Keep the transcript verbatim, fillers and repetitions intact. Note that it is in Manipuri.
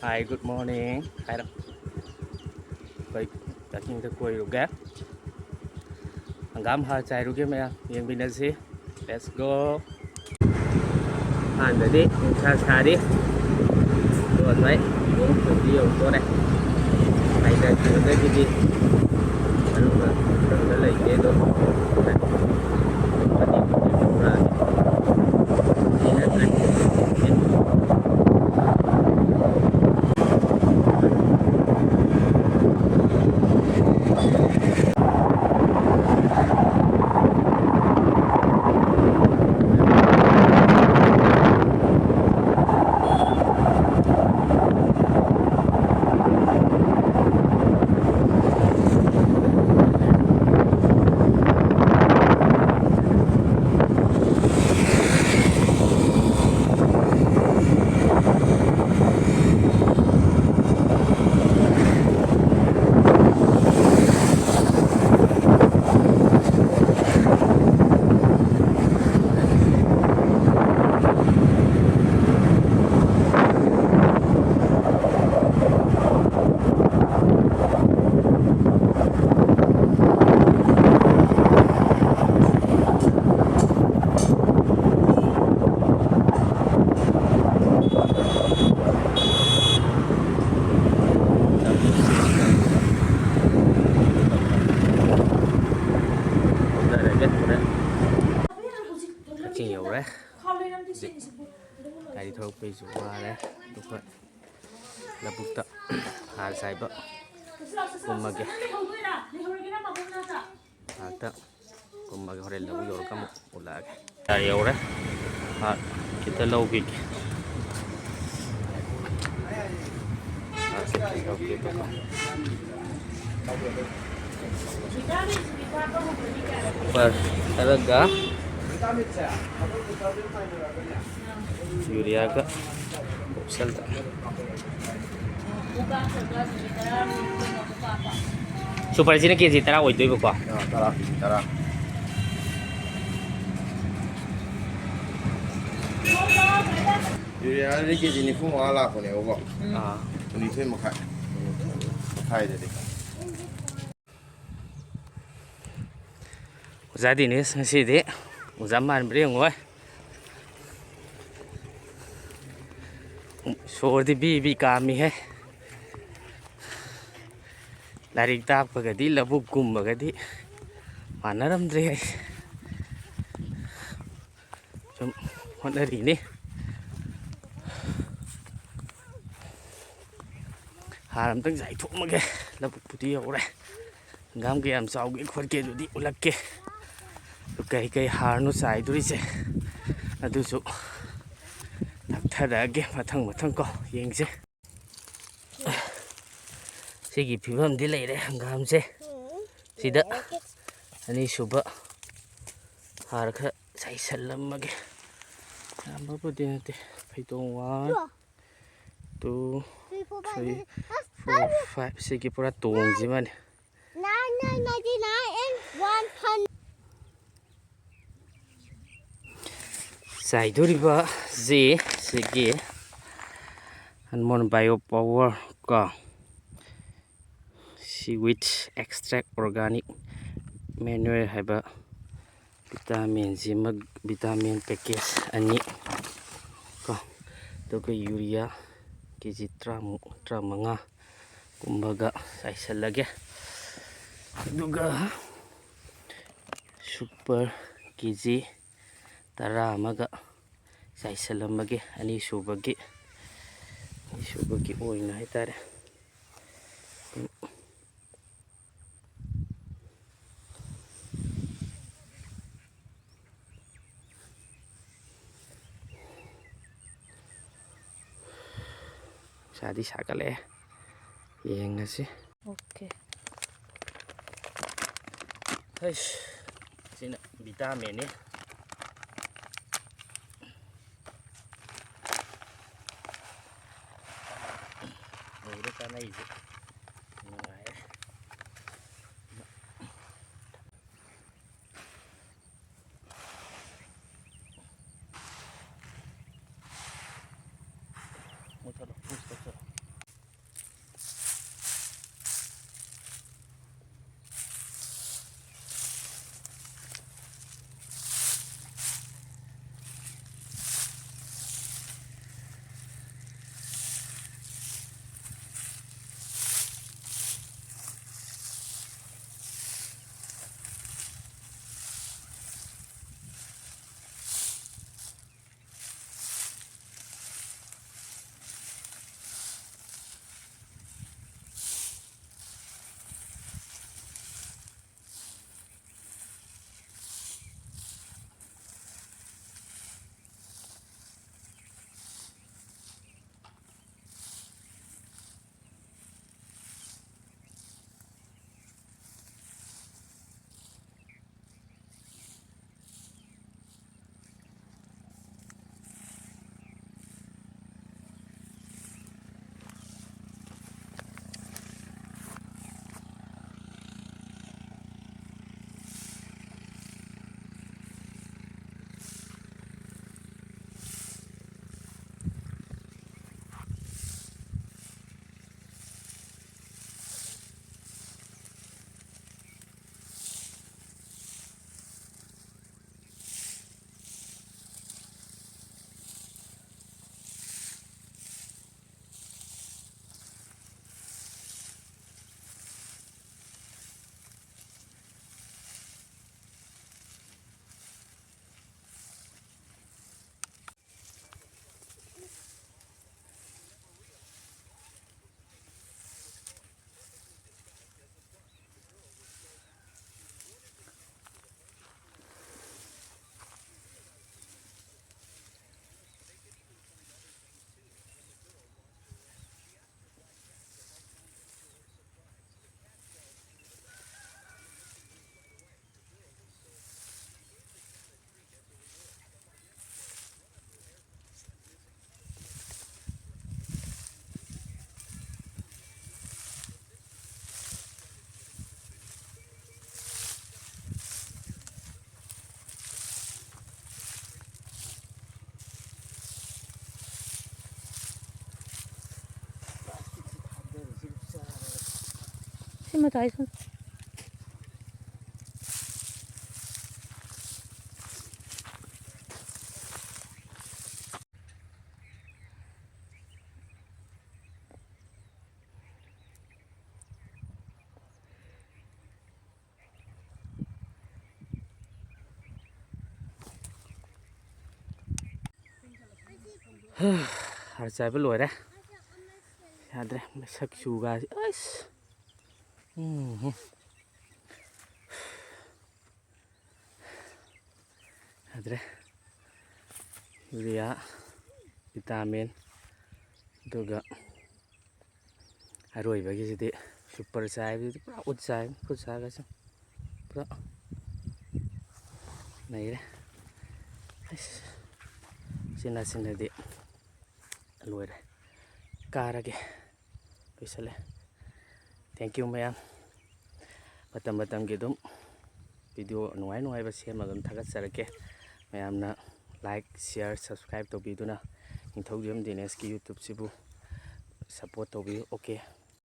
Hi, good morning ꯍꯥꯏꯔꯣ꯫ ꯑꯩꯈꯣꯏ ꯀꯛꯆꯤꯡꯗ ꯀꯣꯏꯔꯨꯒꯦ, ꯍꯪꯒꯥꯝ ꯍꯥꯔ ꯆꯥꯏꯔꯨꯒꯦ ꯃꯌꯥꯝ, ꯌꯦꯡꯃꯤꯟꯅꯁꯤ꯫ Let's go. ꯏꯝꯐꯥꯜꯗꯗꯤ ꯅꯨꯡꯁꯥ ꯁꯥꯔꯤ꯫ ꯑꯗꯣ ꯉꯁꯥꯏ ꯅꯣꯡ ꯆꯨꯕꯗꯤ ꯌꯧꯗꯣꯔꯦ꯫ ꯍꯥꯏꯊꯈꯤꯕꯗꯒꯤꯗꯤ ꯑꯗꯨꯒ ꯈꯨꯡꯒꯪꯗ ꯂꯩꯇꯦ ꯑꯗꯣ꯫ ꯀꯛꯆꯤꯡ ꯌꯧꯔꯦ꯫ ꯍꯧꯖꯤꯛ ꯒꯥꯔꯤ ꯊꯧꯔꯛꯄꯩꯁꯨ ꯋꯥꯔꯦ꯫ ꯑꯗꯨꯒ ꯂꯧꯕꯨꯛꯇ ꯍꯥꯔ ꯆꯥꯏꯕ ꯀꯨꯝꯃꯒꯦ꯫ ꯉꯥꯏꯍꯥꯛꯇ ꯀꯨꯝꯃꯒꯦ, ꯍꯣꯔꯦꯟ ꯂꯧꯕꯨꯛ ꯌꯧꯔꯒ ꯑꯃꯨꯛ ꯎꯠꯂꯛꯑꯒꯦ꯫ ꯍꯥꯔ ꯌꯧꯔꯦ, ꯍꯥꯔ ꯈꯤꯇ ꯂꯧꯈꯤꯒꯦ꯫ ꯍꯥꯔ ꯈꯤꯇ ꯂꯧꯒꯦ, ꯑꯗꯨꯒ ꯁꯨꯄꯔ ꯈꯔꯒ ꯌꯨꯔꯤꯌꯥꯒ ꯕꯣꯛꯁꯦꯜꯗ꯫ ꯁꯨꯄꯔꯁꯤꯅ ꯀꯦꯖꯤ ꯇꯔꯥ ꯑꯣꯏꯗꯣꯏꯕꯀꯣ? ꯑꯥ, ꯇꯔꯥ, ꯀꯦꯖꯤ ꯇꯔꯥ꯫ ꯌꯨꯔꯤꯌꯥꯗꯤ ꯀꯦ ꯖꯤ ꯅꯤꯐꯨ ꯃꯉꯥ ꯂꯥꯛꯄꯅꯦꯕꯀꯣ꯫ ꯑꯥ꯫ ꯀꯨꯟꯅꯤꯊꯣꯏ ꯃꯈꯥꯏ꯫ ꯃꯈꯥꯏꯗꯗꯤ꯫ ꯑꯣꯖꯥ ꯗꯤꯅꯦꯁ ꯉꯁꯤꯗꯤ ꯑꯣꯖꯥ ꯃꯥꯟꯕ꯭ꯔꯥ ꯌꯦꯡꯉꯣꯏ꯫ ꯁꯣꯔꯗꯤ ꯕꯤ ꯕꯤ ꯀꯥꯝꯃꯤꯍꯦ꯫ ꯂꯥꯏꯔꯤꯛ ꯇꯥꯛꯄꯒꯗꯤ ꯂꯧꯕꯨꯛ ꯀꯨꯝꯕꯒꯗꯤ ꯃꯥꯟꯅꯔꯝꯗ꯭ꯔꯦ ꯑꯩ꯫ ꯁꯨꯝ ꯍꯣꯠꯅꯔꯤꯅꯤ꯫ ꯍꯥꯔ ꯑꯝꯇꯪ ꯆꯥꯏꯊꯣꯛꯑꯝꯃꯒꯦ꯫ ꯂꯧꯕꯨꯛꯄꯨꯗꯤ ꯌꯧꯔꯦ꯫ ꯍꯪꯒꯥꯝ ꯀꯌꯥꯝ ꯆꯥꯎꯒꯦ ꯈꯣꯠꯀꯦ ꯑꯗꯨꯗꯤ ꯎꯠꯂꯛꯀꯦ꯫ ꯑꯗꯨ ꯀꯩ ꯀꯩ ꯍꯥꯔꯅꯣ ꯆꯥꯏꯗꯣꯔꯤꯁꯦ ꯑꯗꯨꯁꯨ ꯇꯥꯛꯊꯔꯛꯑꯒꯦ ꯃꯊꯪ ꯃꯊꯪ ꯀꯣ ꯌꯦꯡꯁꯦ꯫ ꯁꯤꯒꯤ ꯐꯤꯕꯝꯗꯤ ꯂꯩꯔꯦ ꯍꯪꯒꯥꯝꯁꯦ꯫ ꯁꯤꯗ ꯑꯅꯤꯁꯨꯕ ꯍꯥꯔ ꯈꯔ ꯆꯥꯏꯁꯜꯂꯝꯃꯒꯦ꯫ ꯌꯥꯝꯕꯕꯨꯗꯤ ꯅꯠꯇꯦ, ꯐꯩꯗꯣꯝ one, two, three, four, five. ꯁꯤꯒꯤ ꯄꯨꯔꯥ ꯇꯣꯡꯁꯤꯃꯅꯤ꯫ Nine, nine, ninety-nine and one hundred. ꯆꯥꯏꯗꯣꯔꯤꯕ ꯁꯤ ꯁꯤꯒꯤ ꯑꯜꯃꯣꯟ ꯕꯥꯏꯑꯣ ꯄꯥꯋꯔ ꯀꯣ, ꯁꯤ ꯋꯤꯠ ꯑꯦꯛꯁꯇ꯭ꯔꯦꯛ ꯑꯣꯔꯒꯥꯅꯤꯛ ꯃꯦꯅꯨꯌꯔ ꯍꯥꯏꯕ ꯚꯤꯇꯥꯃꯤꯟꯁꯤꯃ, ꯚꯤꯇꯥꯃꯤꯟ ꯄꯦꯀꯦꯖ ꯑꯅꯤ ꯀꯣ, ꯑꯗꯨꯒ ꯌꯨꯔꯤꯌꯥ ꯀꯦ ꯖꯤ ꯇꯔꯥꯃꯨꯛ, ꯇꯔꯥꯃꯉꯥ ꯀꯨꯝꯕꯒ ꯆꯥꯏꯁꯤꯜꯂꯒꯦ꯫ ꯑꯗꯨꯒ ꯁꯨꯄꯔ ꯀꯦ ꯖꯤ ꯇꯔꯥ ꯑꯃꯒ ꯆꯥꯏꯁꯤꯜꯂꯝꯃꯒꯦ꯫ ꯑꯅꯤꯁꯨꯕꯒꯤ, ꯑꯅꯤꯁꯨꯕꯒꯤ ꯑꯣꯏꯅ ꯍꯥꯏꯇꯥꯔꯦ꯫ ꯅꯨꯡꯁꯥꯗꯤ ꯁꯥꯒꯠꯂꯛꯑꯦ꯫ ꯌꯦꯡꯉꯁꯤ꯫ ꯑꯣꯀꯦ꯫ ꯍꯩꯁ, ꯁꯤꯅ ꯚꯤꯇꯥꯃꯤꯟꯅꯤ꯫ ꯂꯣꯏꯔꯦ ꯀꯥꯟꯅꯩꯁꯦ꯫ ꯅꯨꯡꯉꯥꯏꯔꯦ꯫ ꯁꯤ ꯃꯇꯥꯏ ꯁꯨꯝ꯫ ꯍꯥꯔ ꯆꯥꯏꯕ ꯂꯣꯏꯔꯦ꯫ ꯌꯥꯗ꯭ꯔꯦ, ꯃꯁꯛ ꯆꯨꯒꯥꯁꯤ꯫ ꯑꯁ! ꯎꯝ꯫ ꯌꯥꯗ꯭ꯔꯦ꯫ ꯌꯨꯔꯤꯌꯥ, ꯚꯤꯇꯥꯃꯤꯟ, ꯑꯗꯨꯒ ꯑꯔꯣꯏꯕꯒꯤꯁꯤꯗꯤ ꯁꯨꯄꯔ ꯆꯥꯏꯕꯁꯤꯗꯤ ꯄꯨꯔꯥ ꯎꯠ ꯆꯥꯏ, ꯈꯨꯠ ꯁꯥꯒꯁꯨ ꯄꯨꯔꯥ ꯅꯩꯔꯦ꯫ ꯑꯁ, ꯁꯤꯅ, ꯁꯤꯅꯗꯤ ꯂꯣꯏꯔꯦ꯫ ꯀꯥꯔꯒꯦ꯫ ꯂꯣꯏꯁꯜꯂꯦ꯫ Thank you ꯃꯌꯥꯝ꯫ ꯃꯇꯝ ꯃꯇꯝꯒꯤ ꯑꯗꯨꯝ video ꯅꯨꯡꯉꯥꯏ ꯅꯨꯡꯉꯥꯏꯕ ꯁꯦꯝꯃꯒ ꯑꯗꯨꯝ ꯊꯥꯒꯠꯆꯔꯛꯀꯦ꯫ ꯃꯌꯥꯝꯅ like, share, subscribe ꯇꯧꯕꯤꯗꯨꯅ ꯅꯤꯡꯊꯧꯖꯝ ꯗꯤꯅꯦꯁꯀꯤ YouTubeꯁꯤꯕꯨ support ꯇꯧꯕꯤꯌꯨ꯫ Okay꯫